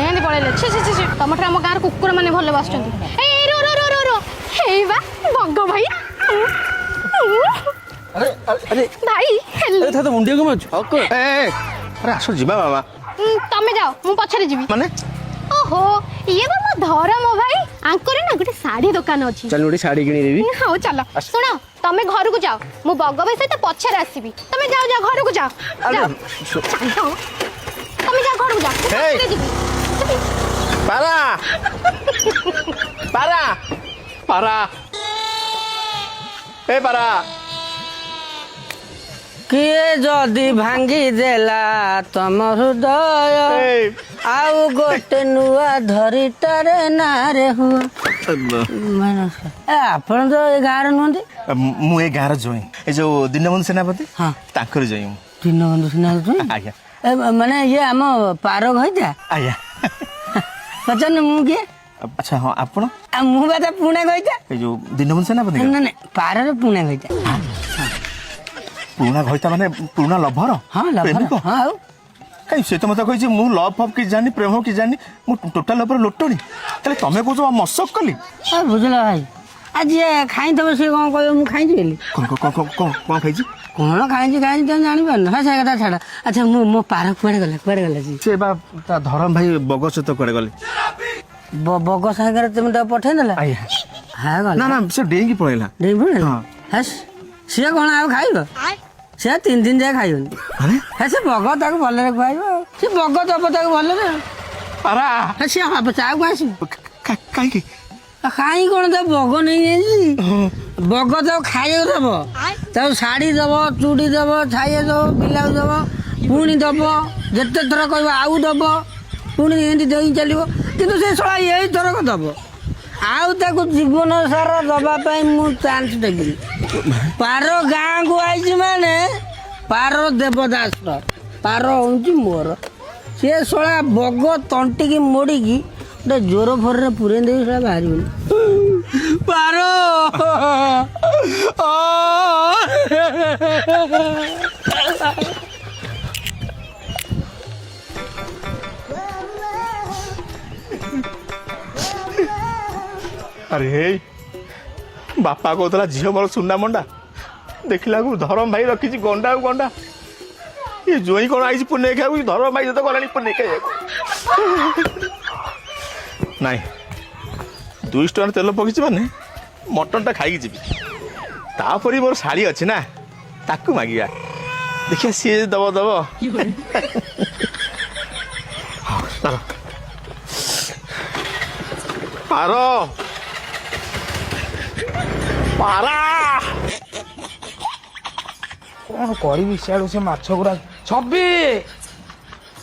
ସେମିତି ପଳେଇଲେ। ଛି ଛି ଛି ଛି, ତମଠାରୁ ଆମ ଗାଁର କୁକୁର ମାନେ ଭଲ ବାସୁଛନ୍ତି। ଏଇ ରୋ ରୋ ରୋ ରୋ ରୋ, ହେଇ ବା ବଗ ଭାଇ। ଆରେ ଆରେ। ଭାଇ ହେଲେ। ଆରେ, ତ ମୁଣ୍ଡିଆ କଣ ମାରୁଛୁ? ଏ ଆରେ, ଆସ ଯିବା ମାମା। ତମେ ଯାଅ, ମୁଁ ପଛରେ ଯିବି। ମାନେ? ଓହୋ, ଇଏ ବା ମୋ ଧରମ ଭାଇ। ଆଙ୍କର ନା ଗୋଟେ ଶାଢୀ ଦୋକାନ ଅଛି। ଚାଲ, ଗୋଟେ ଶାଢୀ କିଣିଦେବି। ହଉ ଚାଲ। ଶୁଣ, ତମେ ଘରକୁ ଯାଅ, ମୁଁ ବଗ ଭାଇ ସହିତ ପଛରେ ଆସିବି। ତମେ ଯାଅ, ଯାଅ, ଘରକୁ ଯାଅ। ଆରେ, ଯାଅ। ଚାଲ, ତମେ ଯାଅ, ଘରକୁ ଯାଅ, ମୁଁ ହେଇ। ପଛରେ ଯିବି। ପାରା, ପାରା, ପାରା, ଏ ପାରା। କିଏ ଯଦି ଭାଙ୍ଗି ଦେଲା ତମ ହୃଦୟ, ଏଇ। ଆଉ ଗୋଟେ ନୂଆ ଧରିତାରେ ନାରେ ହୁଅ। ଏ, ଆପଣ ତ ଏ ଗାଁରେ ନୁହନ୍ତି? ମୁଁ ଏ ଗାଁର ଜୋଇଁ, ଏ ଯୋଉ ଦୀନବନ୍ଧୁ ସେନାପତି। ହଁ। ତାଙ୍କର ଜୋଇଁ ମୁଁ। ଦୀନବନ୍ଧୁ ସେନାପତି? ଆଜ୍ଞା। ଏ, ମାନେ ଇଏ ଆମ ପାର ଘଇତା? ଆଜ୍ଞା। ପଚାରୁନି ମୁଁ କିଏ? ଆଚ୍ଛା ହଁ, ଆପଣ? ଆଉ ମୁଁ ବା ତା ପୁଣା ଘଇତା। ଏ ଯୋଉ ଦୀନବନ୍ଧୁ ସେନାପତି? ନା ନା, ପାରର ପୁଣା ଘଇତା। ପୁରୁଣା ଘଇତା ମାନେ ପୁରୁଣା ଲଭର? ହଁ, ଲଭର। ପ୍ରେମିକ? ହଁ, ଆଉ। କାଇଁ, ସେ ତ ମତେ କହିଛି ମୁଁ ଲଭ୍ ଫବ୍ କିଛି ଜାଣିନି, ପ୍ରେମ କିଛି ଜାଣିନି, ମୁଁ ଟୋଟାଲ ଉପରେ ଲୋଟଣି। ତାହେଲେ ତମେ କହୁଛ ମସକ କଲି? ଆଉ ବୁଝିଲ ଭାଇ, ଆଉ ଯିଏ ଖାଇଥିବ ସିଏ କଣ କହିବ ମୁଁ ଖାଇଛି ବୋଲି? କଣ କଣ କଣ କଣ କଣ ଖାଇଛି? କଣ ଖାଇଛି ଖାଇଛି ତମେ ଜାଣିପାରୁନ। ହଁ, ସେ କଥା ଛାଡ଼। ଆଚ୍ଛା, ମୁଁ ମୋ ପାର କୁଆଡ଼େ ଗଲା, କୁଆଡ଼େ ଗଲା ସେ? ସେ ବା ତା ଧରମ ଭାଇ ବଗ ସହିତ କୁଆଡ଼େ ଗଲେ। ବଗ ସାଙ୍ଗରେ ତୁମେ ତାକୁ ପଠେଇ ଦେଲା? ଆଜ୍ଞା। ହଁ, ଗଲା। ନା ନା, ସେ ଡେଇଁକି ପଳେଇଲା। ଡେଇଁ ପଳେଇଲା? ହଁ। ହେସ୍, ସିଏ କଣ ଆଉ ଖାଇବ? ସେ 3 ଦିନ ଯାଏ ଖାଇବନି। ମାନେ? ହେ, ସେ ବଗ ତାକୁ ଭଲରେ ଖୁଆଇବ ଆଉ। ସେ ବଗ ଦବ ତାକୁ ଭଲରେ ଆଉ। ପାରା। ହେ, ସିଏ ହବ ଚାକୁ ଆସିବ। କାହିଁକି? ଆଉ କାହିଁ କଣ, ତା ବଗ ନେଇଯାଇଛି। ବଗ ତାକୁ ଖାଇବାକୁ ଦବ, ତାକୁ ଶାଢ଼ୀ ଦବ, ଚୁଡ଼ି ଦବ, ଛାଇଆ ଦବ, ପିଲାକୁ ଦବ, ପୁଣି ଦବ, ଯେତେ ଥର କହିବ ଆଉ ଦବ, ପୁଣି ଏମିତି ଦେଇ ଚାଲିବ। କିନ୍ତୁ ସେ ଶଳା ଏଇ ଥରକ ଦବ, ଆଉ ତାକୁ ଜୀବନ ସାରା ଦବା ପାଇଁ ମୁଁ ଚାନ୍ସ ଦେବିନି। ପାର ଗାଁକୁ ଆଇଛି ମାନେ ପାର ଦେବଦାସର, ପାର ହେଉଛି ମୋର। ସେ ଶଳା ବଗ ତଣ୍ଟିକି ମୋଡ଼ିକି ଗୋଟେ ଜୋର ଫୋରରେ ପୁରେଇ ଦେବି, ଶଳା ବାହାରିବନି। ପାର। ଆରେ ହେଇ, ବାପା କହୁଥିଲା ଝିଅ ମୋର ସୁନା ମଣ୍ଡା, ଦେଖିଲାକୁ ଧରମ ଭାଇ ରଖିଛି ଗଣ୍ଡା ଆଉ ଗଣ୍ଡା। ଏ ଜୋଇଁ କଣ ଆଇଛି ପୁନେଇ ଖାଇବାକୁ? ଧରମ ଭାଇ ତ ଗଲାଣି ପୁନେଇ ଖାଇବାକୁ। ନାଇଁ, 200 ଟଙ୍କାର ତେଲ ପକେଇଛି ମାନେ ମଟନଟା ଖାଇକି ଯିବି। ତାପରେ ମୋର ଶାଳୀ ଅଛି ନା, ତାକୁ ମାଗିବା, ଦେଖିବା ସିଏ ଯଦି ଦବ ଦବ। ହଉ, ଚାଲ। ପାର, ପାରା। କଣ କରିବି, ସିଆଡୁ ସେ ମାଛ ଗୁଡା। ଛବି,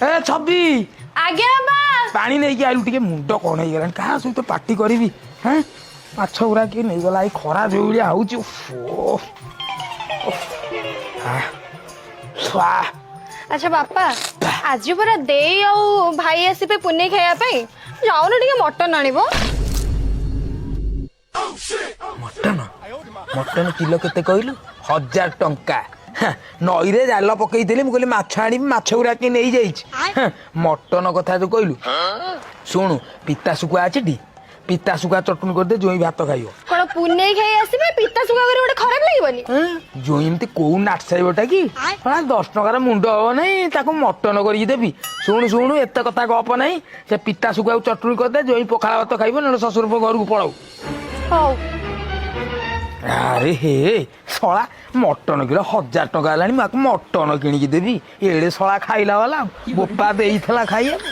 ଏ ଛବି। ଆଜ୍ଞା ବା। ପାଣି ନେଇକି ଆଇଲୁ ଟିକେ, ମୁଣ୍ଡ କଣ ହେଇଗଲାଣି। କାହା ସହିତ ପାଟି କରିବି? ହେଁ, ମାଛ ଗୁଡା କିଏ ନେଇଗଲା? ଏଇ ଖରା ଯୋଉ ଭଳିଆ ହଉଛି, ଉଫ୍, ଉଫ୍, ଆଃ, ସ୍ୱା। ଆଚ୍ଛା ବାପା, ଆଜି ପରା ଦେଇ ଆଉ ଭାଇ ଆସିବେ ପୁନେଇ ଖାଇବା ପାଇଁ। ଯାଉନ ଟିକେ ମଟନ ଆଣିବ। ମଟନ? ମଟନ କିଲୋ କେତେ କହିଲୁ? 1000 ଟଙ୍କା। ହେଁ, ନଈରେ ଜାଲ ପକେଇଥିଲି, ମୁଁ କହିଲି ମାଛ ଆଣିବି, ମାଛ ଗୁଡା କିଏ ନେଇଯାଇଛି। ହେଁ, ମଟନ କଥା ଯୋଉ କହିଲୁ, ଶୁଣୁ, ପିତା ଶୁଖୁଆ ଅଛି ଟି? ପିତା ଶୁଖୁଆ ଚଟୁଣି କରିଦେ, ଜୋଇଁ ଭାତ ଖାଇବ। କଣ ପୁନେଇ ଖାଇ ଆସିବେ, ପିତା ଶୁଖୁଆ କରି ଗୋଟେ ଖରାପ ଲାଗିବନି? ହେଁ, ଜୋଇଁ ଏମିତି କୋଉ ନାଟସାଇବଟା କି? ହଁ, 10 ଟଙ୍କାର ମୁଣ୍ଡ ହବ ନାହିଁ, ତାକୁ ମଟନ କରିକି ଦେବି। ଶୁଣୁ ଶୁଣୁ, ଏତେ କଥା ଗପ ନାହିଁ। ସେ ପିତା ଶୁଖୁଆକୁ ଚଟୁଣି କରିଦେ, ଜୋଇଁ ପଖାଳ ଭାତ ଖାଇବ, ନହେଲେ ଶ୍ୱଶୁର ପୁଅ ଘରକୁ ପଳାଉ। ହଉ। ଆରେ ହେ ଶଳା, ମଟନ କିଲୋ 1000 ଟଙ୍କା ହେଲାଣି, ମୁଁ ଆକୁ ମଟନ କିଣିକି ଦେବି? ଏଡ଼େ ଶଳା ଖାଇଲା ବାଲା, ବୋପା ଦେଇଥିଲା ଖାଇବାକୁ।